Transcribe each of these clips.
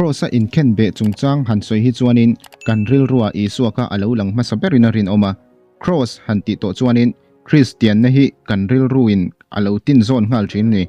Kraws-a inkhen beh chungchang han sawi hi chuanin kan rilrua Isua kha a lo lang hmasa berin a rinawm a. Kraws han tih tawh chuanin Kristianna hi kan rilruin a lo tin zawn nghal thin a ni.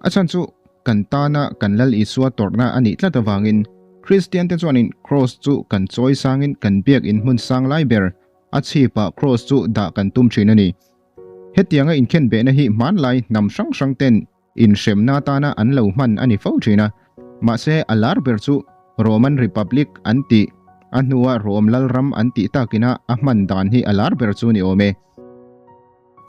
A chhan chu kan tana kan Lal Isua tawrhna a nih tlat avangin Kristiante chuanin Kraws chu kan chawi sangin kan biak in hmun sang lai ber a chhipah Kraws chu dah kan tum thin a ni. Hetianga inkhen behna hi hmanlai hnam hrang hrang ten Inhremna atana an lo hman a ni fo thin a, mahse a lar ber chu Roman Republic an tih, a hnua Rome lalram an tih takina a hman dan hi a lar ber chu ni awm e.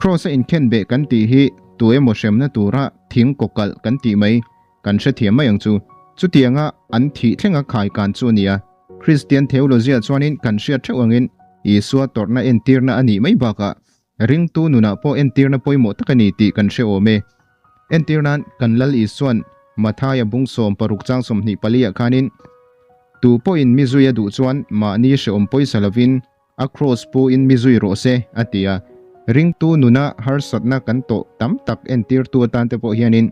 Kraws-a inkhenbeh kan tih hi tu emaw hremna tura thing kawkalh kan tih mai kan hrethiam mai ang chu. Chutianga an thih thlenga khaikan chu a ni a, Kristian theology-ah chuanin kan hriat theuh angin Isua tawrhna entirna a nih mai bakah Ringtu nunah pawh entirna pawimawh tak a ni tih kan hre awm e. Entir nan, kan Lal Isua'n Mathaia bung 16 chang 24 ah khanin, Tu pawhin mi zui a duh chuan mahni hreawm pawisa lovin a kraws pu in mi zui rawh se, a ti a. Ringtu nuna harsatna kan tawh tam tak entirtu atan te pawh hianin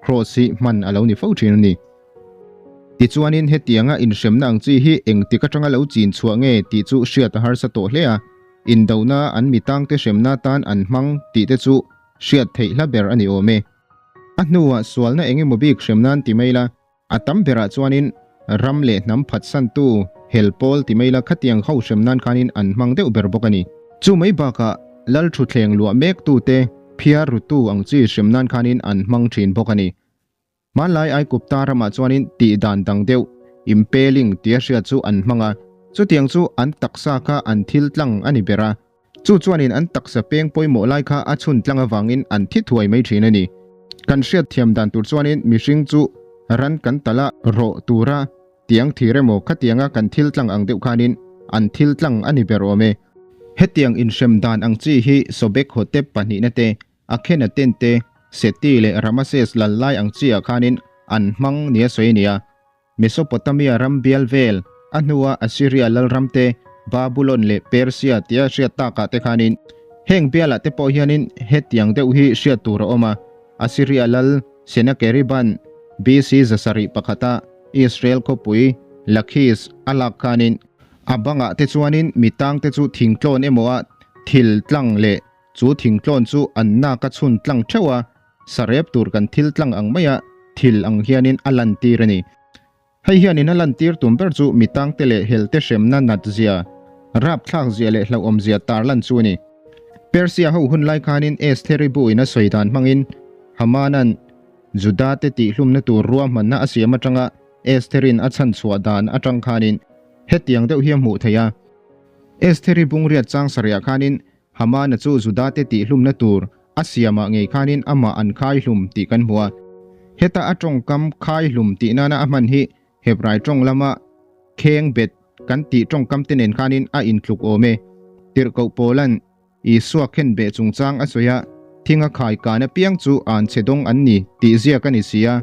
kraws hi hman a lo ni fo thin a ni. Tichuanin hetianga inhremna ang chi hi engtik atanga lo chin chhuah nge tih chu hriat a harsa tawh hle a. Indona an mi tangte hremna tan an hmang tih te chu hriat theih hla ber a ni awm e. A hnuah sualna eng emaw bik hrem nan ti mai la, a tam berah chuanin ram leh hnam phatsantu hel pawl ti mai la khatiang ho hrem nan khanin an hmang deuh ber bawk a ni. Chu mai bakah lal thutthleng luah mektute phiar rutu ang chi hrem nan khanin an hmang thin bawk a ni. Hmanlai Aigupta ramah chuanin tih dan dang deuh, impaling tia hriat chu an hmang a, chutiang chu an taksa kha an thil tlang a ni ber a, chu chuanin an taksa peng pawimawh lai kha a chhun tlang avangin an thi thuai mai thin a ni. Kan hriat thiam dan tur chuanin mihring chu ran kan talh a, rawh tura tiang thir emaw khatianga kan thil tlang ang deuh khanin an thil tlang a ni ber awm e. Hetiang inhrem dan ang chi hi Sobek Hotep pahnihna te Akhenaten te, Seti leh Ramases lal lai ang chi ah khanin an hmang nia sawi a ni a. Mesopotamia ram bial vel, a hnua Assyria lalram te, Babulon leh Persia tia hriat takah te khanin heng bialah te pawh hianin hetiang deuh hi hriat tur a awm a. Assyria lal Sennacherib-a'n BC 701 a Israel khawpui Lakhis a lak khanin a bangah te chuanin mi tangte chu thingtlawn emaw a thil tlang leh Chu thingtlawn chu an nak a chhun tlang theuh a, sarep tur kan thil tlang ang maia thil ang hianin a lantir a ni. Hei hianin a lantir tum ber chu mi tangte leh helte hremna nat zia, rapthlak zia leh hlauhawm zia tarlan chu a ni. Persia ho hun lai khanin Estheri bu in a sawi dan hmangin Hamanan Juda te tihhlumna tur ruahmanna a siam atanga Estherin a chhanchhuah dan atang khanin hetiang deuh hi a hmuh theih a. Estheri bungriat chang sarihah khanin Hamana chu Judate tihhlumna tur a siamah ngei khanin amah an khai hlum tih kan hmu a. Heta a tawngkam khai hlum tih nana a hman hi Hebrai tawng lama kheng bet kan tih tawngkam te nen khanin a intluk awm e. Tirhkoh Paula'n Isua khenbeh chungchang a sawi a, Thinga khai kan apiang chu an chhe dawng an ni tih ziak a ni si a,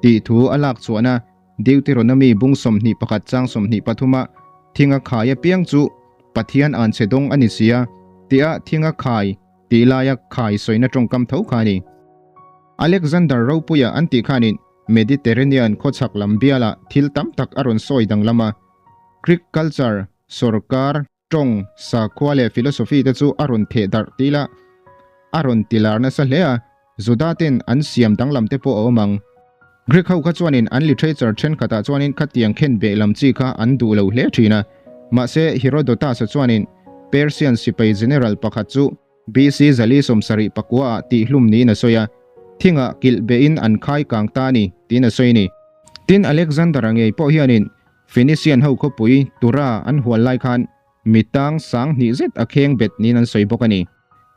tih thu a lak chhuahna Deuteronomy bung 21 chang 23 a Thinga khai apiang chu Pathian an chhe dawng a ni si a, tia thinga khai tih laia khai sawina tawngkam tho kha a ni. Alexander Ropuia an tih khanin Mediterranean khawchhak lam bialah thil tam tak a rawn sawi danglam a, Greek culture, sawrkar, tawng, sakhua leh philosophy te chu a rawn theh darh tih la a rawn ti lar nasa hle a, Juda ten an siam danglam te pawh a awm ang. Greek ho kha chuanin an literature thenkhatah chuanin khatiang khen beh lam chi kha an duh lo hle thin a. Mahse Herodotus-a chuanin Persian sipai general pakhat chu BC 479 ah tihhlum niin a sawi a, thingah kilh behin an khai kang ta a ni tiin a sawi a ni. Tin, Alexander-a ngei pawh hianin Phoenician ho khawpui Tura an hual lai khan mi tang sang hnih zet a kheng bet niin an sawi bawk a ni.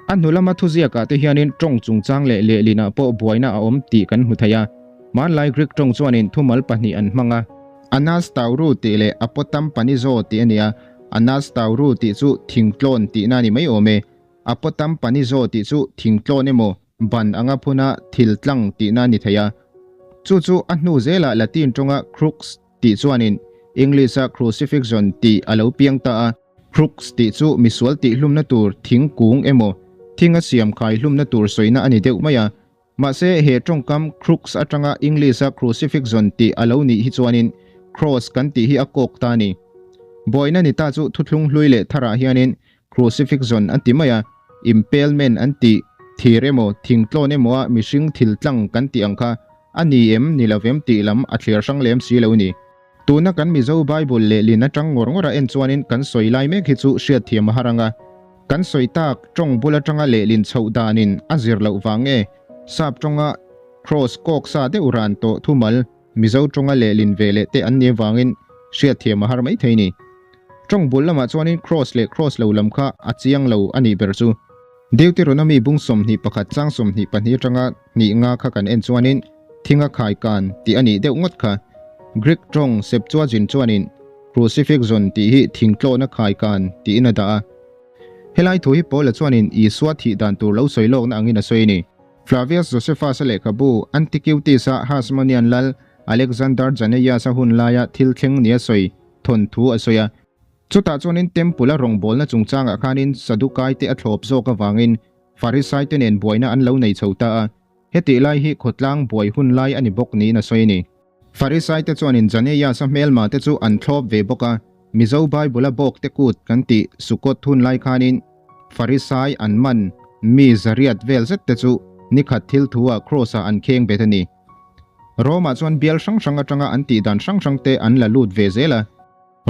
A hnu lama thuziakah te hianin tawng chungchang leh lehlinah pawh buaina a awm tih kan hmu thei a. Hmanlai Greek tawng chuanin thumal pahnih an hmang a. Anastauru tih leh Apotampanizo tih a ni a, Anastauru tih chu thingtlawn tihna a ni mai awm e. Apotampanizo tih chu thingtlawn emaw ban anga phuna thil tlang tihna a ni thei a. Chu chu a hnu zelah Latin tawnga crux tih chuanin English-a crucifixion tih a lo piang ta a. Crux tih chu misual tihhlumna tur thingkung emaw thinga siam khaihlumna tur sawina a ni deuh mai a. Mahse, he tawngkam crux atanga English-a crucifixion tih a lo nih hi chuanin Cross kan tih hi a kawk ta a ni. Buaina ni ta chu thuthlung hlui leh tharah hianin Crucifixion an ti mai a, impalement an ti, thir emaw, thingtlawn emaw a mihring thil tlang kan tih ang kha a ni em, ni lo vem tih lam a thliar hrang lem si lo ni. Tuna kan Mizo Bible lehlin atang ngawr ngawr a en chuanin kan sawi lai mek hi chu hriatthiam a har ang a. Kan sawi tak tawng bul atanga lehlin chhoh danin a zir loh vang nge sap tawnga cross kawk sa deuh ran tawh thumal Mizo tawnga lehlin ve leh te an nih avangin hriatthiam a har mai thei ni. Tawng bul lamah chuanin cross leh cross lo lam kha a chiang lo a nih ber chu. Deuteronomy bung 21 chang 22 atanga hnih nga kha kan en chuanin thinga khai kan tih a nih deuh ngawt kha. Greek tawng Septuagint chuanin crucifixon tih hi thingtlawhna khai kan tiin a dah a. Helai thu hi Paula chuanin Isua thih dan tur lo sawi lawkna angin a sawi a ni. Flavius Josephus-a lehkhabu Antiquities-a Hasmonean lal Alexander Jannaeus-a hun laia thil thleng nia sawi thawnthu a sawi a. Chutah chuanin Temple-a rawngbawlna chungchangah khanin Sadukai te a thlawp zawk avangin Farisai te nen buaina an lo nei chho ta a, hetih lai hi khawtlang buai hun lai a ni bawk niin a sawi a ni. Farisai te chuanin Janeias-a hmelma te chu an thlawp ve bawk a, Mizo Bible-a bawk te kut kan tih Sukkot hun lai khanin Farisai an man mi zariat vel zet te chu nikhat thil thu-ah Cross-ah an kheng bet a ni. Rome-ah chuan bial hrang hrang atanga an tih dan hrang hrang te an la lut ve zel a.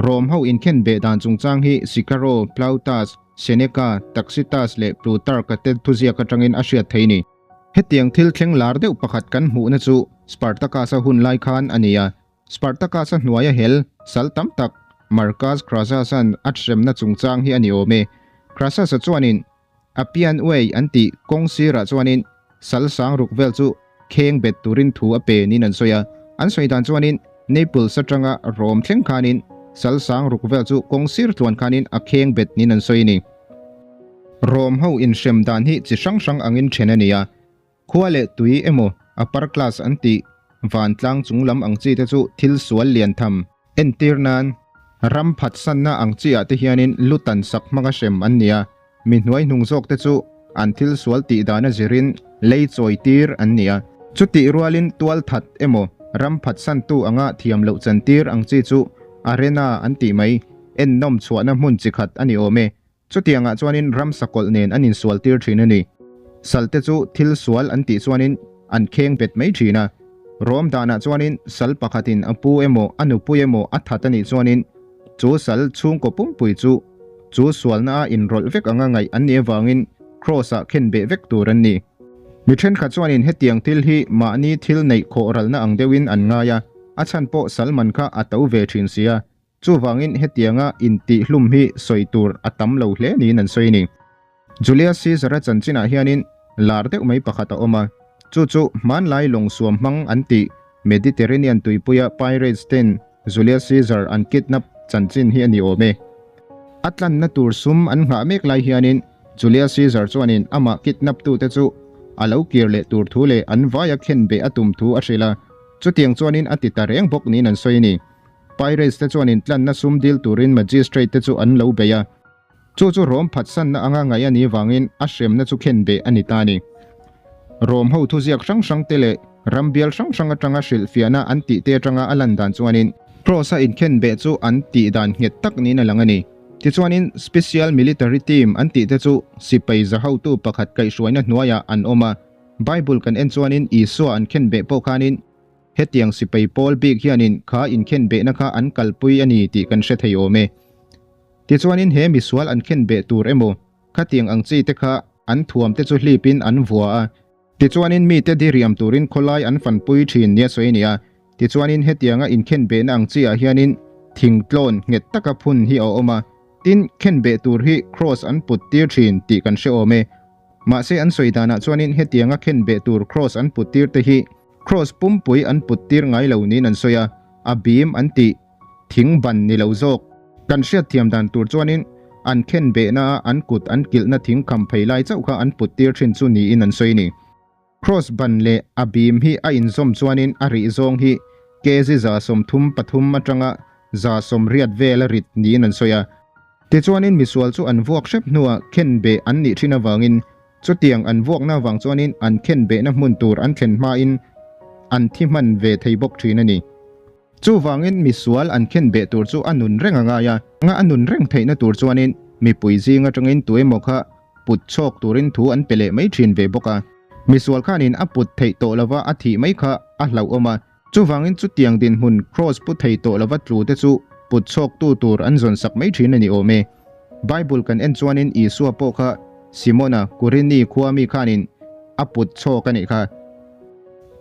Rom ho inkhen beh dan chungchang hi Cicero, Plautus, Seneca, Tacitus leh Plutarch-a te thuziak atangin a hriat thei ni. Hetiang thil thleng lar deuh pakhat kan hmuhna chu Spartacus-a hun lai khan a ni a. Spartacus-a hnuaia hel sal tam tak Marcus Crassus-a'n a hremna chungchang hi a ni awm e. Crassus-a chuanin Appian Way an tih kawng sirah chuanin sal sang ruk vel chu kheng bet turin thu a pe niin an sawi a. An sawi dan chuanin Naples atanga Rome thleng khanin sal sang ruk vel chu kawng sir tluan khanin a kheng bet niin an sawi a ni. Rome ho inhrem dan hi chi hrang hrang angin then a ni a. Khua leh tui emaw upper class an tih vantlang chung lam ang chi te chu thil sual lian tham. Entir nan, ram phatsanna ang chi ah te hianin lu tan sak hmanga hrem an ni a, mi hnuai hnung zawk te chu an thil sual tih dana zirin lei chawi tir an ni a. Chutih rualin tual that emaw ram phatsantu anga thiam loh chan tir ang chi chu arena an tih mai, ennawm chhuahna hmun chi khat a ni awm e. Chutiangah chuanin ram sakawlh nen an insual tir thin a ni. Salte chu thil sual an tih chuanin an kheng bet mai thin a. Rawm danah chuanin sal pakhatin a pu emaw a nupui emaw a that a nih chuanin chu sal chhungkaw pumpui chu chu sualna a inrawlh vek anga ngaih an nih avangin Kraws-ah khen beh vek tur an ni. Mi thenkhat chuanin hetiang thil hi mahni thil neih khawh ralna ang deuhin an ngai a, a chhan pawh sal man kha a to ve thin sia. Chuvangin hetianga intihhlum hi sawi tur a tam lo hle niin an sawi a ni. Julius Caesar-a chanchinah hianin lar deuh mai pakhat a awm a, chu chu hmanlai lawng suam hmang an tih Mediterranean tuipuia pirates ten Julius Caesar an kidnap chanchin hi a ni awm e. A tlanna tur sum an nghah mek lai hianin Julius Caesar chuanin amah kidnap tute chu a lo kir leh tur thu leh an vaia khenbeh a tum thu a hrilh a, chutiang chuanin a ti ta reng bawk niin an sawi a ni. Pirates te chuan intlanna sum dil turin Magistrate te chu an lo bei a, chu chu Rome phatsanna anga ngaih a nih vangin a hremna chu khen beh a ni ta a ni. Rome ho thuziak hrang hrang te leh ram bial hrang hrang atanga hrilhfiahna an tih te atanga a lan dan chuanin Cross a inkhen beh chu an tih dan nghet tak niin a lang a ni. Tichuanin Special Military Team an tih te chu sipai za hotu pakhat kaihhruaina hnuaiah an awm a, Bible kan en chuanin Isua an khen beh pawh khanin Hetiang sipai pawl bik hianin kha inkhenbehna kha an kalpui a ni tih kan hre thei awm e. Tichuanin he misual an khenbeh tur emaw, khatiang ang chi te kha an thuam te chu hlipin an vua a. Tichuanin mite diriam turin khawlai an fanpui thin nia sawi a ni a. Tichuanin hetianga inkhenbehna ang chi ah hianin thingtlawn nghet taka phun hi a awm a. Tin, khenbeh tur hi kraws an put tir thin tih kan hre awm e. Mahse an sawi danah chuanin hetianga khenbeh tur kraws an put tir te hi Kraws pumpui an put tir ngai lo niin an sawi a, a bim an tih thing ban ni lo zawk. Kan hriatthiam dan tur chuanin an khen behna a an kut an kilhna thing kham phei lai chauh kha an put tir thin chu niin an sawi a ni. Kraws ban leh a bim hi a inzawm chuanin a rih zawng hi kg 33 atanga 80 vel a rit niin an sawi a. Tichuanin misual chu an vuak hrep hnuah khen beh an nih thin avangin Chutiang an vuakna avang chuanin an khen behna hmun tur an thlen hmain an thi hman ve thei bawk thin a ni. Chuvangin misual an khen beh tur chu a nun reng a ngai a, nga a nun reng theihna tur chuanin mipui zing atangin tuemaw kha put chhawk turin thu an pe leh mai thin ve bawk a. Misual khanin a put theih tawh lova a thih mai kha a hlauhawm a. Chuvangin chutiang dinhmun kraws pu thei tawh lova tlu te chu put chhawktu tur an zawn sak mai thin a ni awm e. Bible kan en chuanin Isua pawh kha Simona, Kurini khua mi khanin a put chhawk a nih kha.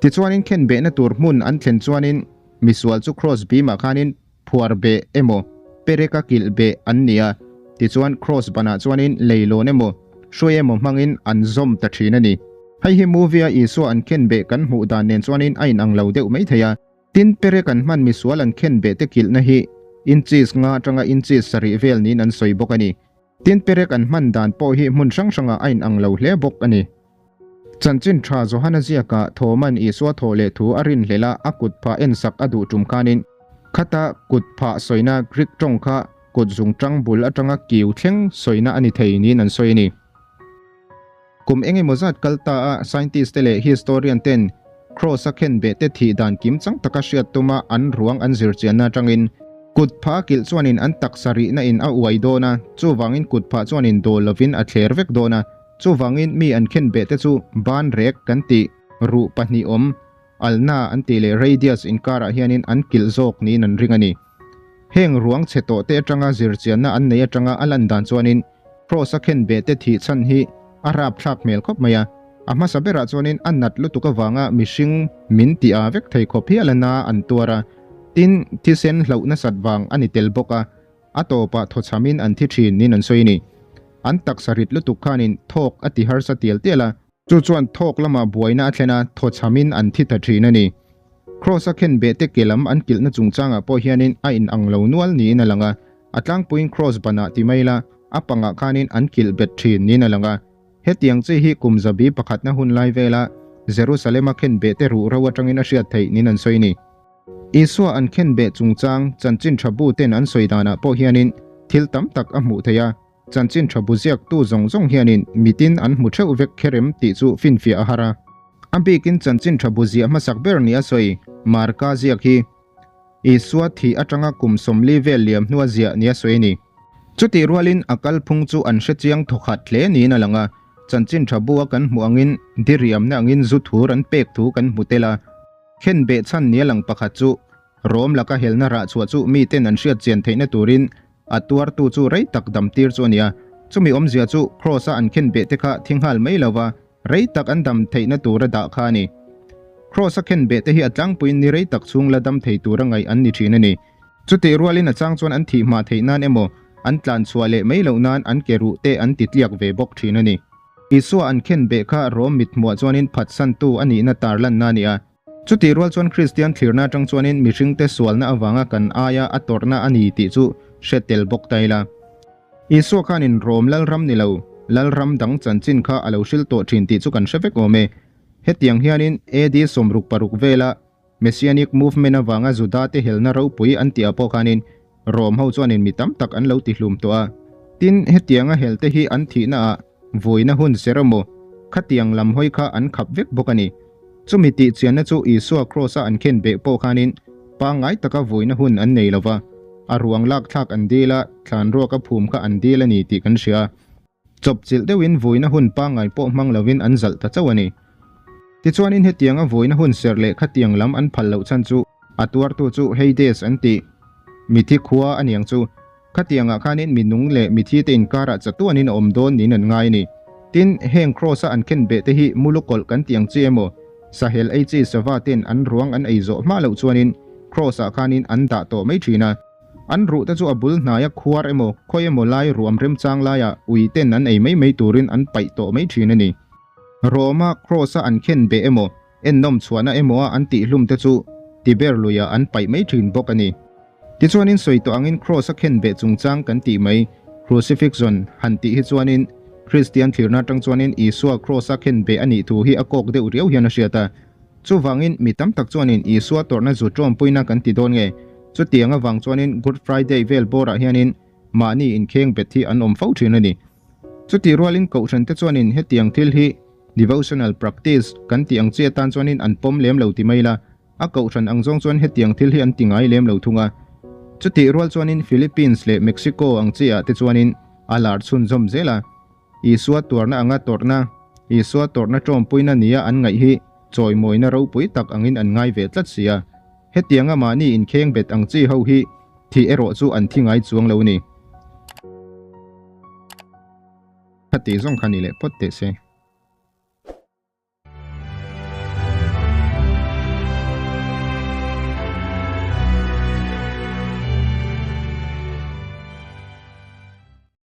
Tichuanin khenbehna tur hmun an thlen chuanin misual chu kraws bimah khanin phuar beh emaw, pereka kilh beh an ni a, tichuan kraws banah chuanin leilawn emaw, hruai emaw hmangin an zawm ta thin a ni. Hei hi movie-a Isua an khen beh kan hmuh dan nen chuanin a inang lo deuh mai thei a. Tin, perek an hman misual an khen beh te kilhna hi inches nga atanga inches sarih vel niin an sawi bawk a ni. Tin, perek an hman dan pawh hi hmun hrang hrangah a inang lo hle bawk a ni. Chanchin tha Johana ziakah Thoma'n Isua thawh leh thu a rinhlelh a, a kut phah ensak a duh tum khanin khata kut phah sawina Greek tawng kha kut zungtang bul atanga kiu thleng sawina a ni thei niin an sawi a ni. Kum eng emaw zat kal ta a scientist te leh historian ten Cross a khen beh te thih dan kim chang taka hriat tuma an ruang an zir chianna atangin kut phah kilh chuanin an taksa rihna in a uai dawn a, chuvangin kut phah chuanin dawl lovin a thler vek dawn a, chuvangin mi an khen beh te chu ban rek kan tih ruh pahnih awm alna an tih leh radius inkarah hianin an kilh zawk niin an ring a ni. Heng ruang chhe tawh te atanga zir chianna an nei atanga a lan dan chuanin Kraws a khen beh te thih chhan hi a rapthlak hmel khawp mai a, a hmasa berah chuanin a nat lutuk avanga mihring min ti a vek thei khawp hial a na an tuar a, tin thisen hlauh nasat vang a ni tel bawk a, a tawpah thawchhamin an thi thin niin an sawi a ni. An taksa rit lutuk khanin thawk a ti harsa tial tial a. Chu chuan thawk lamah buaina a thlen a, thawchhamin an thi ta thin a ni. Kraws a khen beh te ke lam an kilhna chungchangah pawh hianin a inang lo nual niin a lang a, a tlangpuiin kraws banah ti mai la, a pangah khanin an kilh bet thin niin a lang a. Hetiang chi hi kum zabi pakhatna hun lai vela Jerusalem-a khen beh te ruh ro atangin a hriat theih niin an sawi a ni. Isua an khen beh chungchang chanchin tha bu ten an sawi danah pawh hianin thil tam tak a hmuh theih a. Chanchin tha bu ziaktu zawng zawng hianin mitin an hmu theuh vek kherem tih chu finfiah a har a. A bikin chanchin tha bu ziah hmasak ber nia sawi Marka ziak hi Isua thih atanga kum 40 vel liam hnua ziah nia sawi a ni. Chutih rualin a kalphung chu an hre chiang thawkhat hle niin a lang a, chanchin tha bu a kan hmuh angin diriamna angin zu thur an pek thu kan hmu tel a. Khen beh chhan nia lang pakhat chu Rom laka helna rah chhuah chu miten an hriat chian theihna turin A tuartu chu rei tak dam tir chu a ni a, chumi awmzia chu Kraws-a an khen beh te kha thi nghal mai lova rei tak an dam theihna tura dah kha a ni. Kraws-a khen beh te hi a tlangpuiin ni rei tak chhung la dam thei tura ngaih an ni thin a ni. Chutih rualin a chang chuan an thih hma theih nan emaw, an tlan chhuah leh mai loh nan an ke ruh te an ti tliak ve bawk thin a ni. Isua an khen beh kha Rom mithmuah chuanin phatsantu a nihna tarlanna a ni a. Chutih rual chuan Kristian thlirna atang chuanin mihringte sualna avanga kan aia a tawrhna a ni tih chu hre tel bawk ta ila. Isua khanin Rom lalram ni lo, lalram dang chanchin kha a lo hril tawh thin tih chu kan hre vek awm e. Hetiang hianin AD 66 vela Messianic Movement avanga Juda-te helna ropui an tihah pawh khanin Rom ho chuanin mi tam tak an lo tihlum tawh a. Tin, hetianga helte hi an thihnaah Vuina hun ser emaw, khatiang lam hawi kha an khap vek bawk a ni. Chumi tih chianna chu Isua kraws-a an khen beh pawh khanin pangngai taka vuina hun an nei lo va, a ruang lak thlak an dil a, thlan ruaka phum kha an dil a ni tih kan hria. Chawpchilh deuhin vuina hun pangngai pawh hmang lovin an zalh ta chauh a ni. Tichuanin hetianga vuina hun ser leh khatiang lam an phal loh chhan chu a tuartu chu Hades an tih mithi khua a niang chu. Khatiangah khanin mi nung leh mithi te inkarah chatuanin a awm dawn niin an ngai a ni. Tin, heng kraws-a an khen beh te hi mulu kawlh kan tih ang chi emaw, sahel ei chi sava ten an ruang an ei zawh hma loh chuanin kraws-ah khanin an dah tawh mai thin a. An ruh te chu a bul hnaia khuar emaw, khawi emaw lai ruam remchang laiah ui ten an ei mai mai turin an paih tawh mai thin a ni. Roma kraws-a an khen beh emaw, ennawm chhuahna emaw-a an tihhlum te chu Tiber luiah an paih mai thin bawk a ni. Tichuanin sawi tawh angin Kraws a khen beh chungchang kan tih mai, Crucifixion, han tih hi chuanin Kristian thlirna atang chuanin Isua Kraws a khen beh a nih thu hi a kawk deuh riau hian a hriat a. Chuvangin mi tam tak chuanin Isua tawrhna zu tawmpuina kan ti dawn nge? Chutiang avang chuanin Good Friday vel bawrah hianin mahni inkheng bet hi an awm fo thin a ni. Chutih rualin Kohhran te chuanin hetiang thil hi devotional practice kan tih ang chi atan chuanin an pawm lem lo ti mai la. A kohhran ang zawng chuan hetiang thil hi an ti ngai lem lo thung a. Chutih rual chuanin Philippines leh Mexico ang chi ah te chuanin a lar chhunzawm zel a. Isua tuarna anga tawrhna, Isua tawrhna tawmpuina nia an ngaih hi chawimawina ropui tak angin an ngai ve tlat si a. Hetianga mahni inkheng bet ang chi ho hi thih erawh chu an thi ngai chuang lo ni. Khati zawng kha ni leh phawt teh se.